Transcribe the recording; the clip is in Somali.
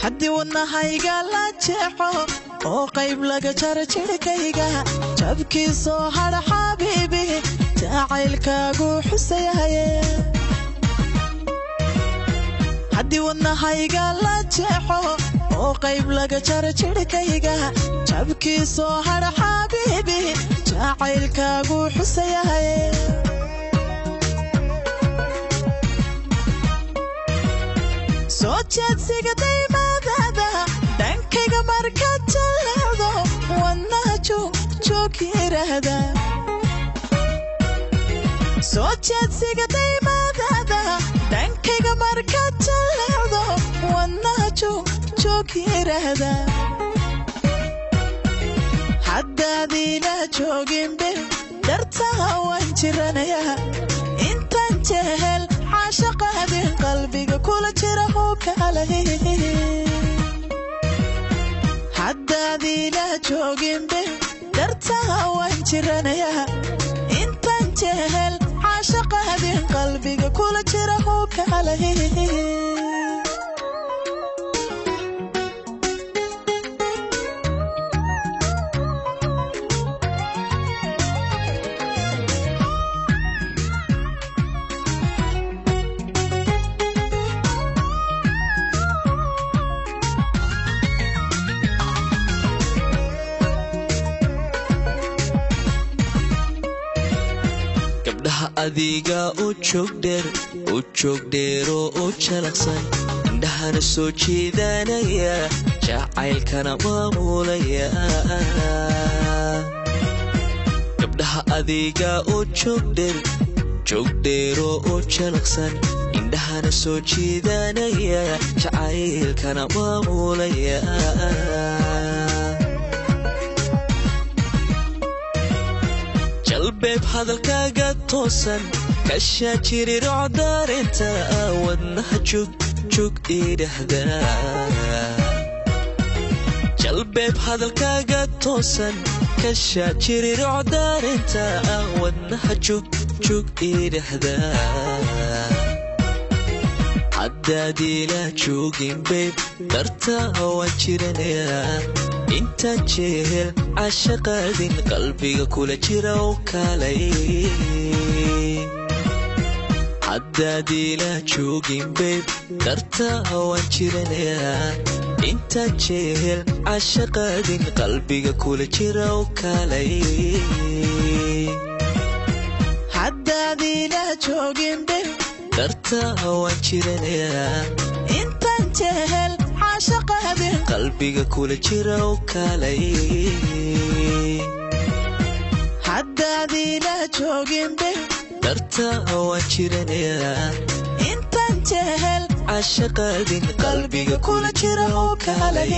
Haddii wadnahayga la jeexo oo qayb laga jaro jidhkayga, jabkii soo hadha xabiibi jacaylkaagu xusayahaye. Haddii wadnahayga la jeexo oo qayb laga jaro jidhkayga, jabkii soo hadha xabiibi jacaylkaagu xusayahaye. Soo jeedsiga daymadada dhankayga markaad jaleecdo, wadnaha joog joog yiraahda. Soo jeedsiga daymadada dhankayga markaad jaleecdo, wadnaha joog joog yiraahda. Haddaad ila jooginbe dartaha waan jiranayaa, intaan jehel caashaqaadin qalbiga kula jira hukaalay. Haddaad ila jooginbe dartaha waan jiranayaa, intaan jehel caashaqaadin qalbiga kula jira hukaalay. Gabdhaha adiga u joogdheer, u joogdheeroo u jalaqsan, indhahana soo jeedanaya, jacaylkana maamulaya. Gabdhaha adiga u joogdheer, joogdheeroo u jalaqsan, indhahana soo jeedanaya, jacaylkana maamulaya. Jalbeeb hadalkaaga toosan, kashaa jirirooc daareenta, wadnaha jug jug idhahda. Jalbeeb hadalkaaga toosan, kashaa jirirooc daareenta, wadnaha jug jug idhahda. Haddaad ila joogin bayb dartaa waan jiranayaa, intaan jehel cashaqaadin qalbiga kula jira u kaalay. Haddaad ila joogin bayb dartaa waan jiranayaa, intaan jehel cashaqaadin qalbiga kula jira u kaalay. Haddaad ila jooginbe dartaa waan jiranayaa, intaan jehel caashaqaadin qalbiga kula jira u kaalay. Haddaad ila jooginbe dartaa waan jiranayaa, intaan jehel cashaqaadin qalbiga kula jira u kaalay.